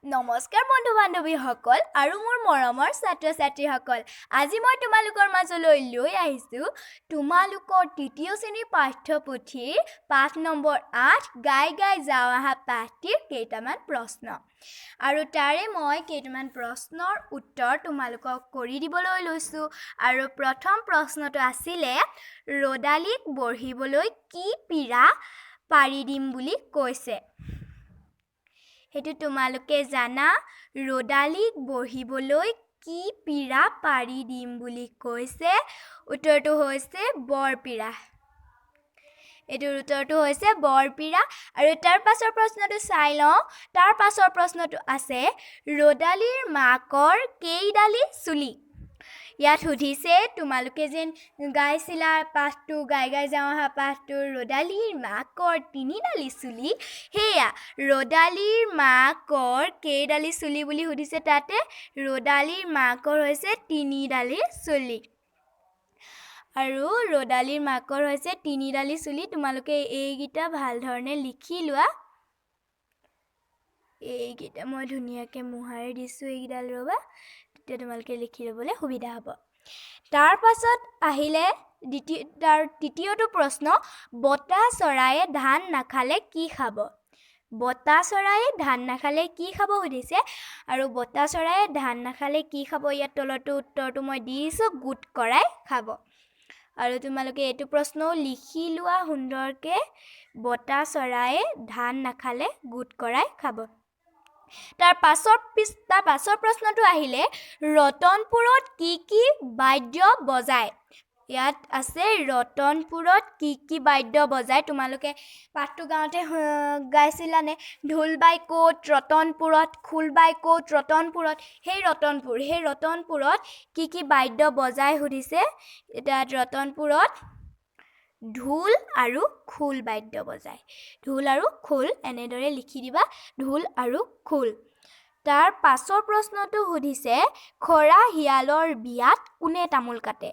নমস্কাৰ বন্ধু বান্ধৱীসকল আৰু মোৰ মৰমৰ ছাত্ৰ ছাত্ৰীসকল। আজি মই তোমালোকৰ মাজলৈ লৈ আহিছোঁ তোমালোকৰ তৃতীয় শ্ৰেণীৰ পাঠ্যপুথিৰ পাঠ নম্বৰ 8 "গাই গাই যাওঁ আহা" পাঠটিৰ কেইটামান প্ৰশ্ন আৰু তাৰে মই কেইটামান প্ৰশ্নৰ উত্তৰ তোমালোকক কৰি দিবলৈ লৈছোঁ। আৰু প্ৰথম প্ৰশ্নটো আছিলে, ৰ'দালিক বহিবলৈ কি পীৰা পাৰি দিম বুলি কৈছে? সেইটো তোমালোকে জানা। ৰ'দালিক বহিবলৈ কি পীৰা পাৰি দিম বুলি কৈছে? উত্তৰটো হৈছে বৰপীৰা। এইটোৰ উত্তৰটো হৈছে বৰপীৰা। আৰু তাৰ পাছৰ প্ৰশ্নটো চাই লওঁ। তাৰ পাছৰ প্ৰশ্নটো আছে, ৰ'দালিৰ মাকৰ কেইডালি চুলি? ইয়াত সুধিছে, তোমালোকে যেন গাইছিলা পাঠটো, "গাই গাই যাওঁ আহা" পাঠটো, ৰ'দালিৰ মাকৰ তিনিডালি চুলি। সেয়া ৰ'দালিৰ মাকৰ কেইডালি চুলি বুলি সুধিছে তাতে। ৰ'দালিৰ মাকৰ হৈছে তিনিডালি চুলি। আৰু ৰ'দালিৰ মাকৰ হৈছে তিনিডালি চুলি। তোমালোকে এইকেইটা ভাল ধৰণে লিখি লোৱা। এইকেইটা মই ধুনীয়াকৈ মোহাৰি দিছোঁ এইকেইডাল, ৰ'বা, তেতিয়া তোমালোকে লিখি ল'বলৈ সুবিধা হ'ব। তাৰ পাছত আহিলে দ্বিতীয়, তাৰ তৃতীয়টো প্ৰশ্ন, বতা চৰায়ে ধান নাখালে কি খাব? বতা চৰায়ে ধান নাখালে কি খাব সুধিছে। আৰু বতা চৰায়ে ধান নাখালে কি খাব? ইয়াত তলতো উত্তৰটো মই দি দিছোঁ, গোট কৰাই খাব। আৰু তোমালোকে এইটো প্ৰশ্নও লিখি লোৱা সুন্দৰকৈ, বতা চৰায়ে ধান নাখালে গোট কৰাই খাব। তাৰ পাছৰ প্ৰশ্নটো আহিলে, ৰতনপুৰত কি কি বাদ্য বজায়? ইয়াত আছে, ৰতনপুৰত কি কি বাদ্য বজায়? তোমালোকে পাঠটো গাওঁতে গাইছিলানে? ঢোল বাই ক'ত ৰতনপুৰত, খোল বাই ক'ত ৰতনপুৰত। সেই ৰতনপুৰত কি কি বাদ্য বজায় সুধিছে। তাত ৰতনপুৰত ঢোল আৰু খোল বাদ্য বজায়। ঢোল আৰু খোল, এনেদৰে লিখি দিবা, ঢোল আৰু খোল। তাৰ পাছৰ প্ৰশ্নটো সুধিছে, খৰা শিয়ালৰ বিয়াত কোনে তামোল কাটে?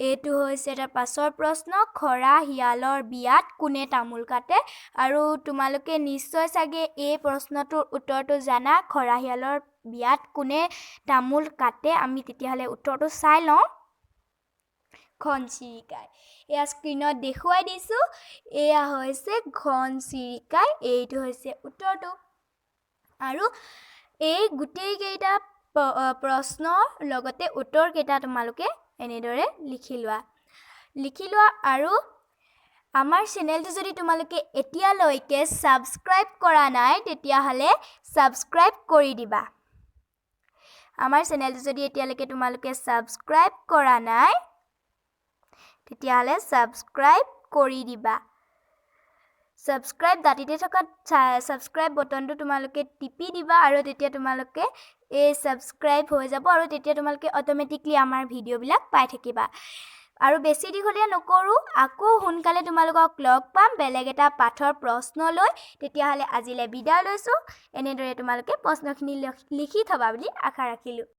এইটো হৈছে তাৰ পাছৰ প্ৰশ্ন, খৰা শিয়ালৰ বিয়াত কোনে তামোল কাটে? আৰু তোমালোকে নিশ্চয় চাগে এই প্ৰশ্নটোৰ উত্তৰটো জানা, খৰা শিয়ালৰ বিয়াত কোনে তামোল কাটে। আমি তেতিয়াহ'লে উত্তৰটো চাই লওঁ। ঘনচিৰিকাই। এয়া স্ক্ৰীণত দেখুৱাই দিছোঁ, এয়া হৈছে ঘনচিৰিকাই। এইটো হৈছে উত্তৰটো। আৰু এই গোটেইকেইটা প্ৰশ্নৰ লগতে উত্তৰকেইটা তোমালোকে এনেদৰে লিখি লোৱা। আৰু আমাৰ চেনেলটো যদি তোমালোকে এতিয়ালৈকে ছাবস্ক্ৰাইব কৰা নাই, তেতিয়াহ'লে ছাবস্ক্ৰাইব কৰি দিবা। আমাৰ চেনেলটো যদি এতিয়ালৈকে তোমালোকে ছাবস্ক্ৰাইব কৰা নাই, তেতিয়াহ'লে ছাবস্ক্ৰাইব কৰি দিবা। ছাবস্ক্ৰাইব দাঁতিতে থকা ছাবস্ক্ৰাইব বটনটো তোমালোকে টিপি দিবা আৰু তেতিয়া তোমালোকে এই ছাবস্ক্ৰাইব হৈ যাব আৰু তেতিয়া তোমালোকে অট'মেটিকলি আমাৰ ভিডিঅ'বিলাক পাই থাকিবা। আৰু বেছি দীঘলীয়া নকৰোঁ। আকৌ সোনকালে তোমালোকক লগ পাম বেলেগ এটা পাঠৰ প্ৰশ্ন লৈ। তেতিয়াহ'লে আজিলৈ বিদায় লৈছোঁ। এনেদৰে তোমালোকে প্ৰশ্নখিনি লিখি থবা বুলি আশা ৰাখিলোঁ।